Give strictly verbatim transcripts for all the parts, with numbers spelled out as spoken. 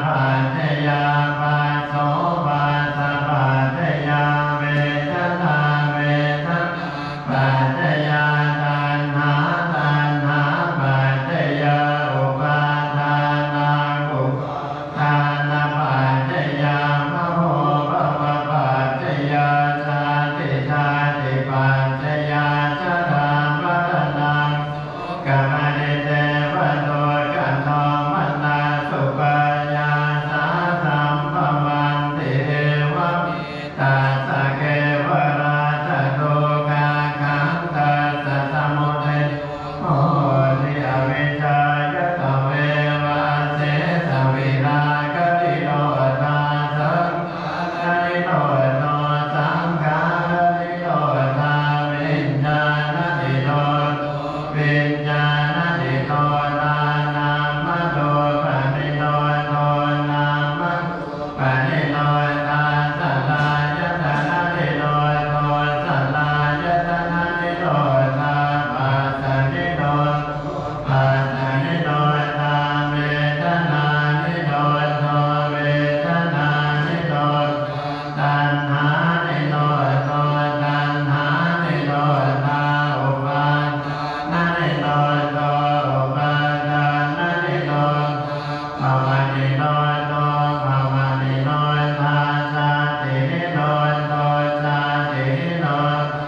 paccayā, phasso phassa paccayā, vedanā vedanāpaccayā, taṇhā taṇhāpaccayā, upādānaṃ upādānapaccayā, bhavabhavapaccayā, jātijātipaccayā, jarāmaraṇaṃ sokaparidevadukkhadomanassupāyāsā sambhavanti. Evametaṃ saṃsārassa kevalassa dukkhakkhandhassa samudayo hoti, avijjāya tveva asesavirāganirodho saṅ khāranirodho, saṅkhāranirodhā viññāṇanirodho, viññāṇanirodhā nāmarūpanirodho, nāmarūpanirodhā saḷāyatananirodho, saḷāyatananirodhā phassanirodho, phassanirodhā vedanānirodho, vedanānirodhā taṇhānirodho, taṇhānirodhā upādānanirodho, upādānanirodhā bhavanirodho, bhavanirodhā jātinirodho, jātinirodhā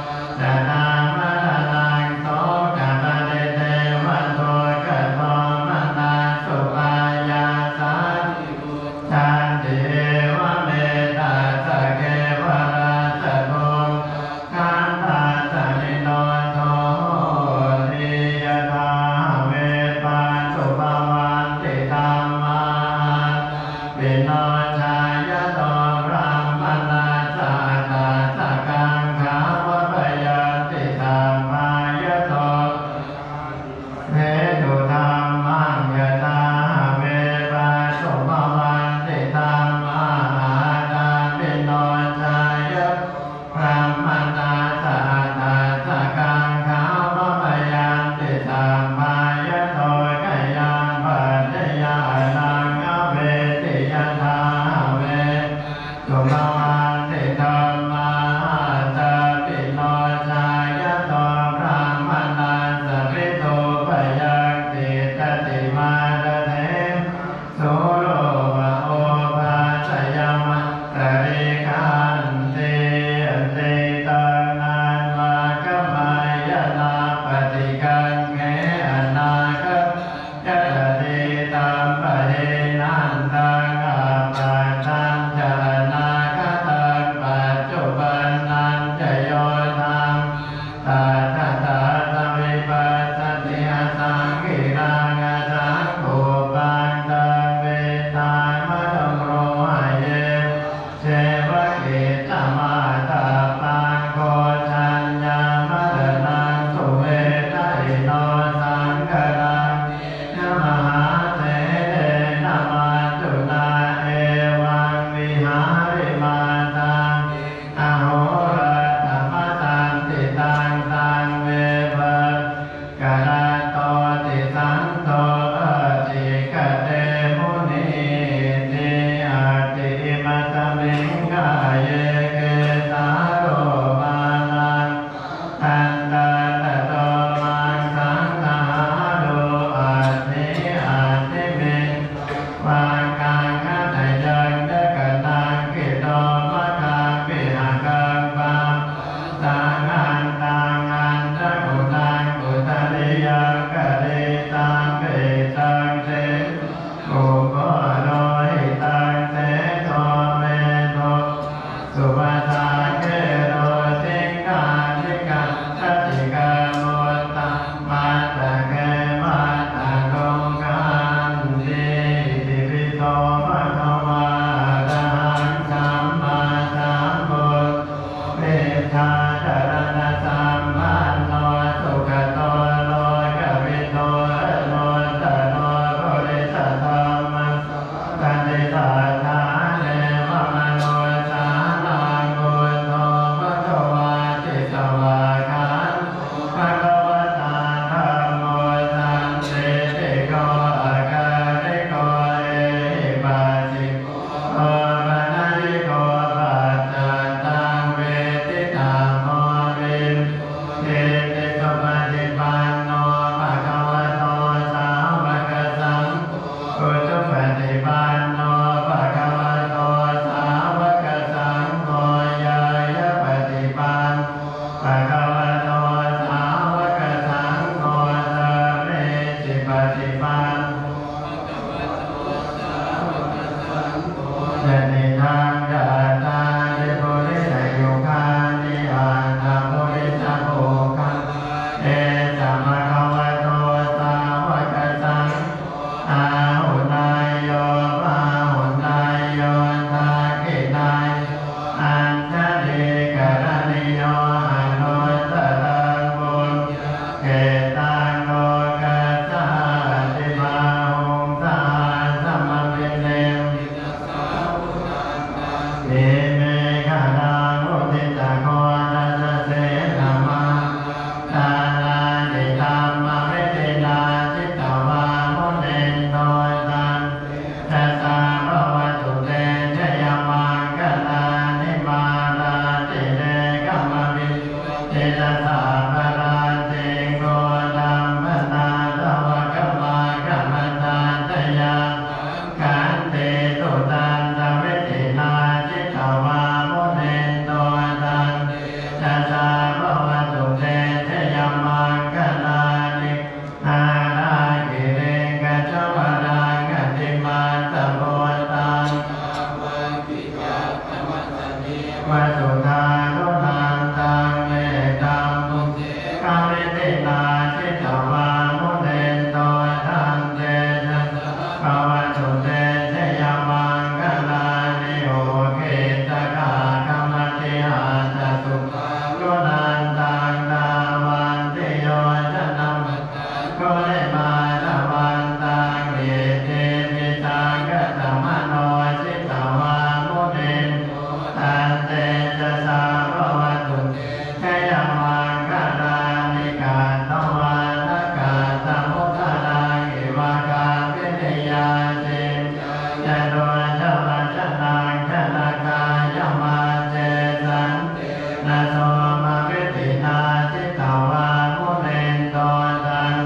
jarāmaraṇaṃ sokaparidevadukkhadomanassupāyāsā vimuccanti. Evametaṃ saṃsārassa kevalassa dukkhakkhandhassa nirodho hoti. Yathāhaṃ etha subbhavaṃ ti dhammā hattāpi sarojavacanaṃ janakāyamajjhe santena somavidhinā jitavā munindo taṃ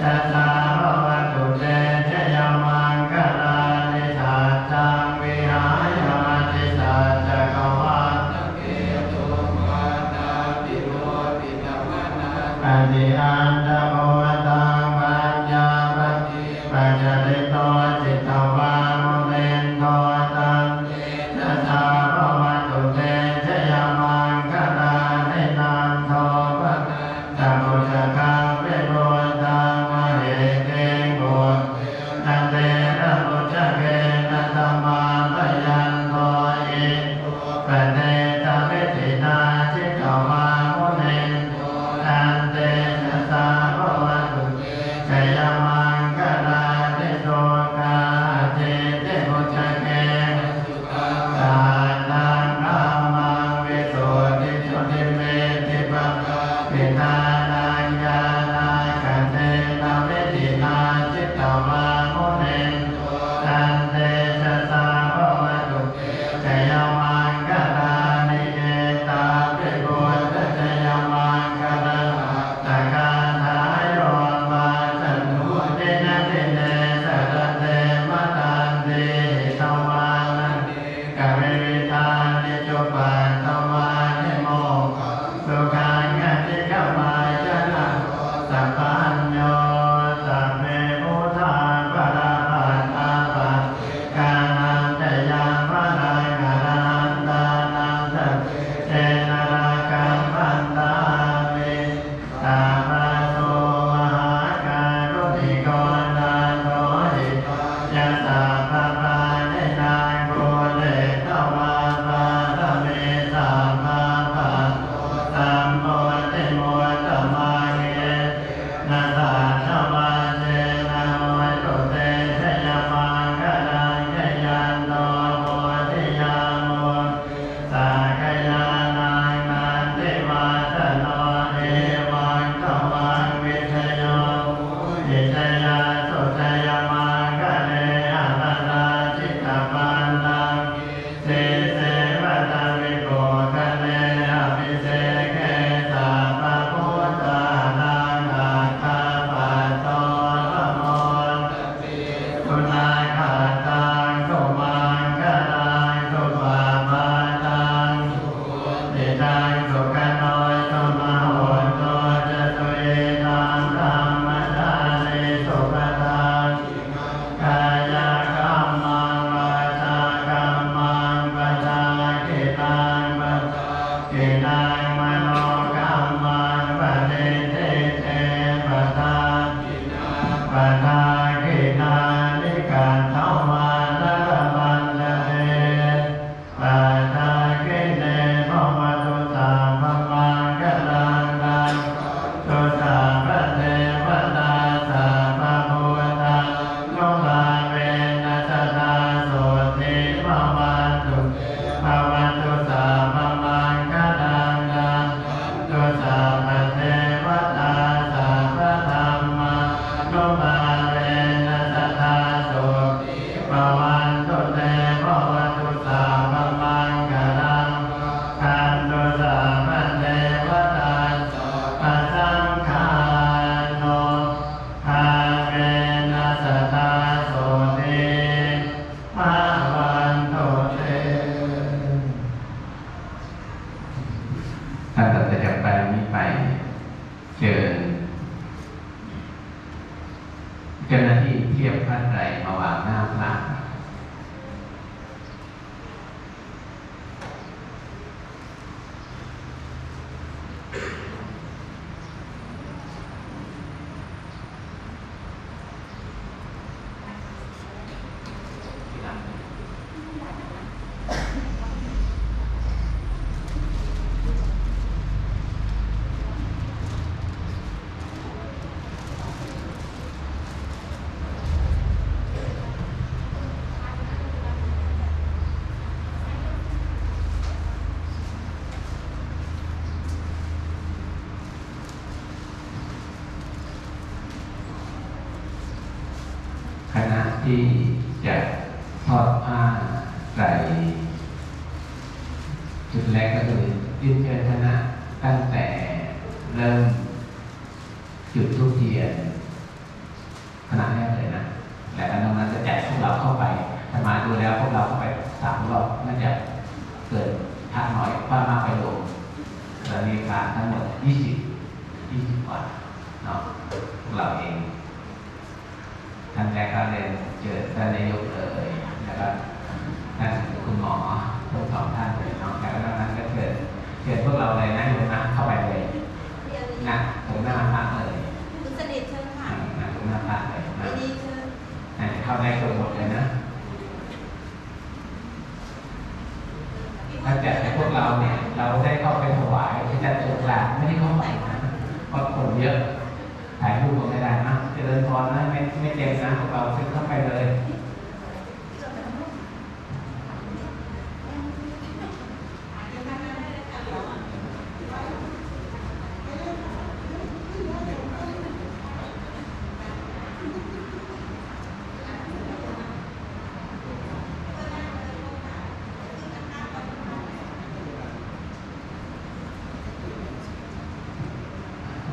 tejasā bhavatu te jayamaṅgalāni. Saccaṃ vihāya matisaccakavādaketuṃ vādābhiropitamanaṃ atiandhabhūtaṃ paññāpadīpajalito jitavā munindo taṃ tejasā bhavatu te jayamaṅgalāni. Nandopananda bhujagaṃ vibudhaṃ mahiddhiṃ puttena therabhujagena damāpayanto iddhūpadesavidhinā jitavā munindo taṃ tejasā bhavatu te jayamaṅgalāni. Duggāhadiṭṭhibhujagena sudaṭṭhahatthaṃ brahmaṃ visuddhijutimiddhibakābhidhānaṃ ñāṇāgadena vidhinā jitavā munindo taṃ tejasā bhavatu te jayamaṅgalāni. Etāpi buddhajayamaṅgala aṭṭhagāthā yo vācano dinadine sarate matandī hitvānanekavividhāni cupaddavāni mokkhaṃ sukhaṃ adhigameyya naro sapañño. Sabbe buddhā balappattā paccekānañca yaṃ balaṃ arahantānañca tejena rakkhaṃ bandhāmi. Sabbaso mahākāruṇiko nātho hitāya sabbapāṇinaṃ pūretvā pāramī sabbā patto sambodhimuttamaṃ etena saccavajjena hotu te jayamaṅgalaṃ. Jayanto bodhiyā mūle sakyānaṃ nandivaḍḍhano evaṃ tvaṃ vijayo hohi jayassu jayamaṅgale aparājitapallaṅke sīse paṭhavipokkhare abhiseke sabbabuddhānaṃ aggappatto pamodati. Sunakkhattaṃ sumaṅgalaṃ supabhātaṃ suhuṭṭhitaṃ sukhaṇo sumuhutto ca suyiṭṭhaṃ brahmacārisu padakkhiṇaṃ kāyakammaṃ vācākammaṃ padakkhiṇaṃ padakkhiṇaṃ manokammaṃ paṇidhī te padakkhiṇā padakkhiṇāni katvāna labhantatthe padakkhiṇe. Bhavatu sabbamaṅgalaṃ rakkhantu sabbadevatā sabbabuddhānubhāvena sadā sotthī bhavantu te. Bhavatu sabbamaṅgalaṃ rakkhantu sabbadevatā sabbadhammānubhāvena sadā sotthī bhavantu te. Bhavatu sabbamaṅgalaṃ rakkhantu sabbadevatā sabbasaṅghānubhāvena sadā sotthī bhavantu te. ขั้นตอนต่อจากนี้ไป เชิญเจ้าหน้าที่เทียบผ้าไตรมาวางหน้าพระ คณะที่จะทอด แรกก็คือเรียนเชิญคณะตั้งแต่เริ่มจุดธูปเทียนคณะแรกเลยนะ แล้วก็นอกนั้นจะจัดพวกเราเข้าไป อาตมาดูแล้วพวกเราเข้าไปสามรอบ น่าจะเกินพระน้อย พระมากไปรวม แล้วมีพระทั้งหมดยี่สิบ ยี่สิบกว่าเนาะ พวกเราเอง ท่านแรกก็เรียนเชิญท่านนายกเลย แล้วก็ท่านคุณหมอทั้งสองท่านเลยเนาะ แล้วก็นอกนั้นก็เชิญ เชิญพวกเราเลยนะ โยมนะ เข้าไปเลย นะ ตรงหน้าพระเลย คุณสนิทเชิญค่ะ อ่า นะ ตรงหน้าพระเลยนะ ยินดีเชิญ อ่า เข้าได้กันหมดเลยนะ ถ้าจัดให้พวกเราเนี่ย เราได้เข้าไปถวาย จัดโอกาสไม่ได้เข้าไปนะ เพราะคนเยอะ ถ่ายรูปก็ไม่ได้นะ เจริญพรนะ ไม่ ไม่เต็มนะ พวกเราขึ้นเข้าไปเลย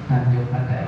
ท่านยกพระไตร